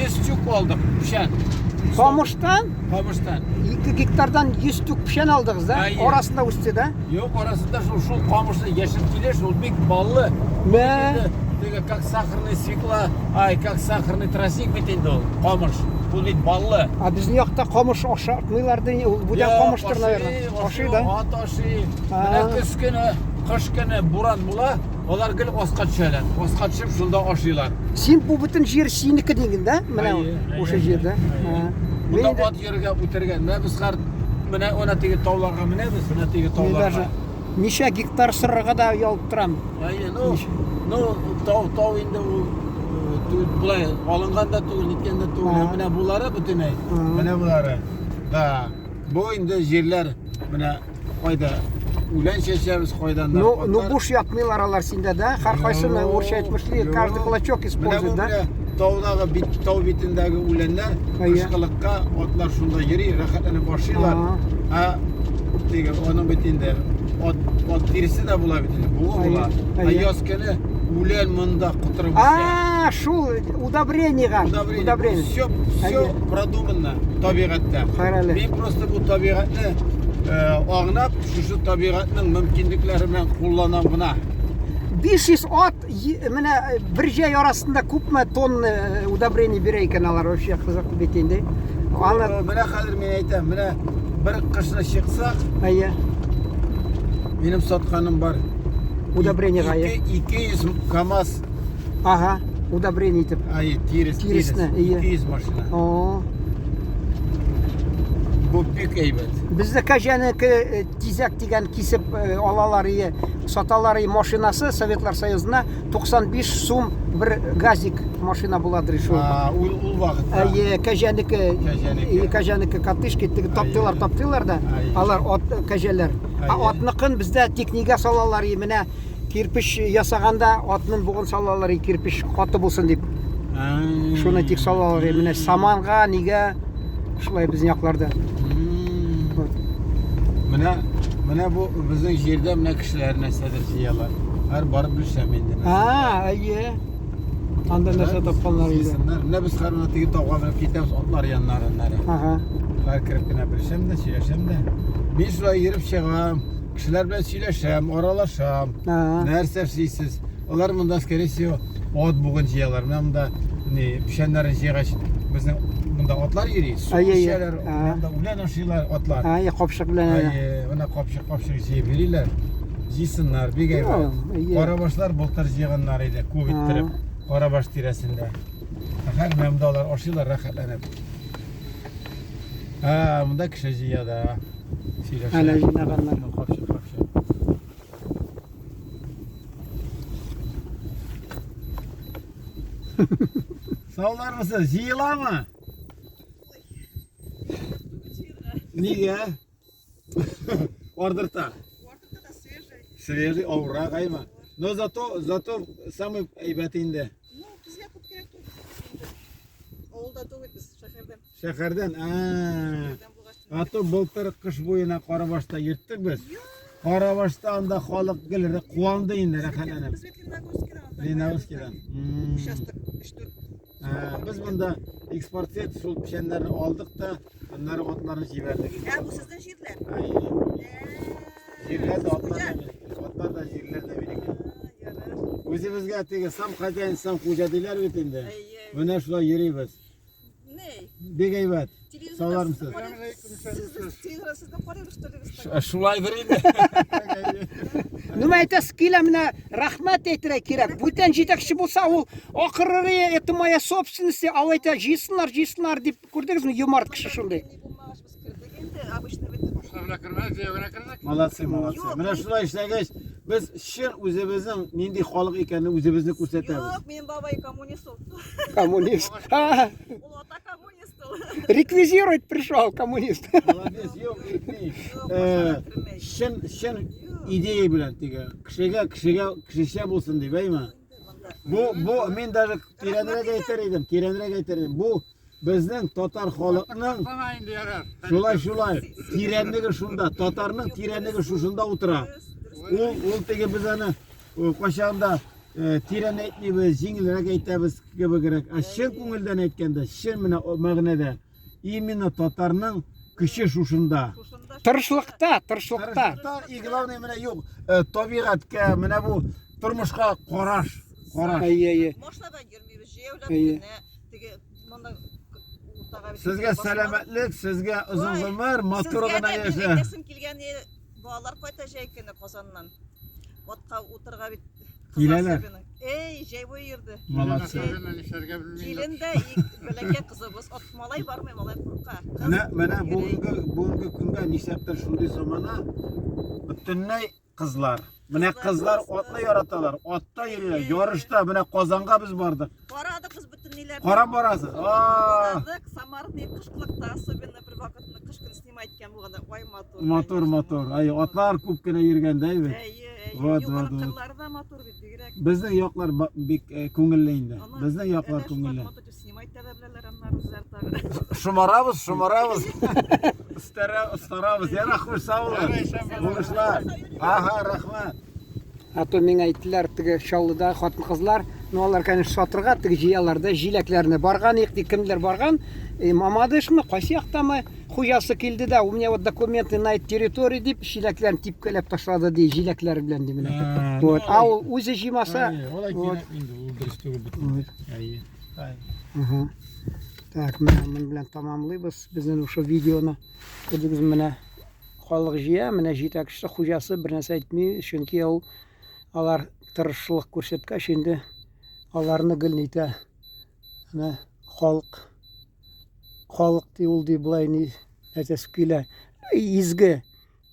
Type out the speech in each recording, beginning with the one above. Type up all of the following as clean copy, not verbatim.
100 тюк алдык печән. Камыштан? Камыштан. 2 гектардан 100 тюк печән алдыгыз, да? Әйе. Арасында үсте, да? Юк, арасында шул шул камышны яшел килеш, ул бик баллы. Мә. Теге как сахарный свекла, ай, как сахарный тростник бит инде ул, камыш. Ул бит баллы. А безнең якта камыш ашатмыйлар ди, ул бүтән камыштыр, наверное. Ашый да. Ат ашый. Менә көз көне, кыш көне буран була, алар гел аска төшәләр. Аска төшеп шунда ашыйлар. Син бу бөтен җир синеке диген, да? Менә ошо җирдә. Монда ат йөрергә, үтәргә. Менә без хәр менә ана теге тауларга менәбез, менә теге тауларга. Ничә гектар сорарга да оялып торам. Әйе, ну, ну, тау, тау инде ул э, болай алынган да түгел, ниткән дә түгел. Менә булары бөтенләй. Менә булары. Да. Бу инде җирләр менә кайда үлән чәчәбез, кайдан да. Ну, ну буш ятмыйлар алар синдә, да? Һәркайсыны урысча әйтмешли, каждый клочок использует, да? Таудагы бит, тау битендәге үләннәр кышкылыкка атлар шунда йөри, рәхәтләнеп ашыйлар. Ә теге аның бит инде ат, ат тиресе дә була бит инде, буы була. Ә яз көне үлән монда котырып үсә. А, шул удобрениега. Удобрение. Все, все продуманно табигатьтә. Карале. Мин просто бу табигатьне аңлап, шушы табигатьнең мөмкинлекләре белән кулланам гына. 500 ат менә бер җәй арасында күпме тонна удобрение бирә икән алар вообще кызык бит инде. Аны менә хәзер мин әйтәм, менә бер кышны чыксак, әйе. Минем сатканым бар. Удобрениега, әйе. 200 КАМАЗ. Ага, удобрение итеп. Әйе, тирес, тиресне, әйе. 200 машина. О. Бу бик әйбәт. Бездә кәҗәнеке тизәк дигән кисеп алалар ие, саталар ие машинасы Советлар Союзына 95 сум бер газик машина буладыр шул. А, ул ул вакытта. Әйе, кәҗәнеке, Кәҗәнеке. кәҗәнеке катышки теге таптыйлар, таптыйлар да. Алар ат кәҗәләр. Ә атныкын бездә тик нигә салалар ие, менә кирпеч ясаганда атның бугын салалар ие, кирпеч каты булсын дип. Шуны тик салалар ие, менә саманга, нигә шулай безнең якларда. Менә менә бу безнең җирдә менә кешеләр нәрсәдер җыялар. Һәр барып белсәм инде. А, әйе. Анда нәрсә тапканнар инде. Менә без хәзер менә теге тауга менеп китәбез атлар яннарыннан. Ага. Хәзер кереп кенә белсәм дә, сөйләшәм дә. Мин шулай йөреп чыгам, кешеләр белән сөйләшәм, аралашам. Нәрсә эшлисез? Алар монда, скорее всего, ат бугын җыялар. Менә монда ни печәннәрен җыйгач, безнең монда атлар йөри, су эчәләр, монда үлән ашыйлар атлар. Әйе, капчык белән. Әйе, менә капчык-капчык җыеп йөриләр. Җыйсыннар, бик әйбәт. Карабашлар былтыр җыйганнар иде, күп иттереп, Карабаш тирәсендә. Хәзер менә монда алар ашыйлар рәхәтләнеп. Ә, монда кеше җыя да. Сөйләшә. Әнә җыйнаганнар. Капчык, капчык. Саулармысыз? Җыеламы? Нигә? Ардырта. Ардырта да свежий. Свежий, авыррак аймы. Но зато, зато самый әйбәт инде. Ну, безгә күп кирәк түгел. Авылда түгел без, шәһәрдән. Шәһәрдән, а. А то былтыр кыш буена Карабашта йөрттек без. Карабашта анда халык гел куанды инде рәхәтләнеп. Без бит Лениногорскидан. Лениногорскидан. Участок 3-4. Без монда экспортсет шул печәннәрне алдык та, аннары атларны җибәрдек. Ә, бу сезнең җирләр? Җирләр дә атлар да минеке. Атлар да җирләр дә минеке. Үзебезгә теге сам хозяин, сам хуҗа диләр бит инде. Менә шулай йөрибез. Ни? Бик әйбәт. Саулармысыз? Шулайдыр инде. Нумә әйтәсе килә менә рәхмәт әйтергә кирәк. Бүтән җитәкче булса ул акырыр это моя собственность, ал әйтә җыйсыннар, җыйсыннар дип күрдегезме юмарт кеше шундый. Молодцы, молодцы. Менә шулай эшләгәч, без чын үзебезнең нинди халык икәнен үзебезне күрсәтәбез. Юк, минем бабай коммунист ул. Коммунист. Ул ата коммунист ул. Реквизировать пришел коммунист. Молодец, юк, итми. Чын, чын идея белән теге. Кешегә, кешегә, кешечә булсын дип, әйме? Бу, бу, мин даже тирәнрәк әйтер идем, тирәнрәк әйтер идем. Бу Безнең татар халыкның шулай шулай тирәнлеге шунда, татарның тирәнлеге шушында утыра. Ул ул теге без аны кайчагында э, тирән әйтмибез, җиңелрәк әйтәбез кебегрәк. Ә чын күңелдән әйткәндә, чын менә мәгънәдә именно татарның көче шушында. Тырышлыкта, тырышлыкта. Тырышлыкта и главное менә юк, э, табигатькә, менә бу тормышка караш, караш. Әйе, әйе. Машинада йөрмибез, җәяүләп кенә теге монда уртага бит. Сезгә сәламәтлек, сезгә озын гомер, матур гына яшә. Әйтәсем килгән балалар кайта җәй көне Казаннан. Атка утырга бит Киләләр. Эй, җәй буе йөрде. Молодцы. Килен дә бәләкәй кызыбыз. Ат малай бармый, малай курка. Менә менә бүгенге бүгенге көнгә нишләптер шундый замана бөтенләй кызлар. Менә кызлар атны яраталар, атта йөриләр, ярышта. Менә Казанга без бардык. Карадык без бөтен ниләрне. Карап барасыз. Карадык, Самарны кышкылыкта, особенно бер вакытны кыш көне снимать иткән булганда, ай матур. Матур, матур. Ай, атлар күп кенә йөргәндә бит. Әйе, әйе. Вот, Юк, вот, аның вот. кырлары да матур бит, бигрәк. Безнең яклар бик э, күңелле инде. Безнең яклар күңелле. Матур дип снимать итә дә беләләр аннары үзләре тагы. Шомарабыз, шомарабыз. Остара, остарабыз. Яра, хуш, сау булыгыз. Уңышлар. Ага, рәхмәт. А то миңа әйттеләр, теге Чаллыда хатын-кызлар, ну алар, конечно, сатырга теге җыялар да җиләкләрне. Барган их, ди, кемдер барган, э, Мамадышмы, кайсы яктамы, хуҗасы килде дә, у меня вот документы на эту территорию дип, җиләкләрен типкәләп ташлады ди, җиләкләре белән ди менә. А, Вот. ну, А ул үзе җыймаса, Алай вот. кирәк инде, ул дөрес түгел бит. Әйе. Әйе. Ага. Так, менә моның белән тамамлыйбыз безнең шушы видеоны. Күрдегез менә халык җыя, менә җитәкчесе, хуҗасы бер нәрсә әйтми, чөнки ул алар тырышлык күрсәткәч инде аларны гел нитә. Менә халык халык ди ул ди болай ни әйтәсе килә. Изге,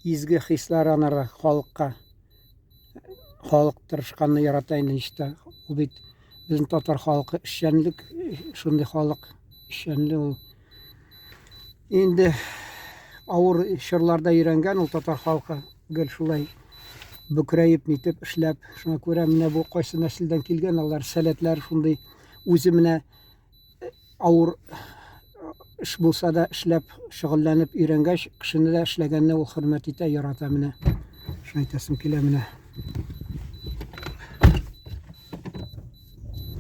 изге хисләр анарда халыкка. Халык тырышканны ярата инде ничек Ул бит безнең татар халкы эшчәнлек, шундый халык эшчәнле ул. Инде авыр чорларда өйрәнгән ул татар халкы гел шулай бөкрәеп нитеп эшләп. Шуңа күрә менә бу кайсы нәселдән килгән алар сәләтләр шундый үзе менә авыр эш булса да эшләп, шөгыльләнеп өйрәнгәч, кешене дә эшләгәнне ул хөрмәт итә, ярата менә. Шуны әйтәсем килә менә.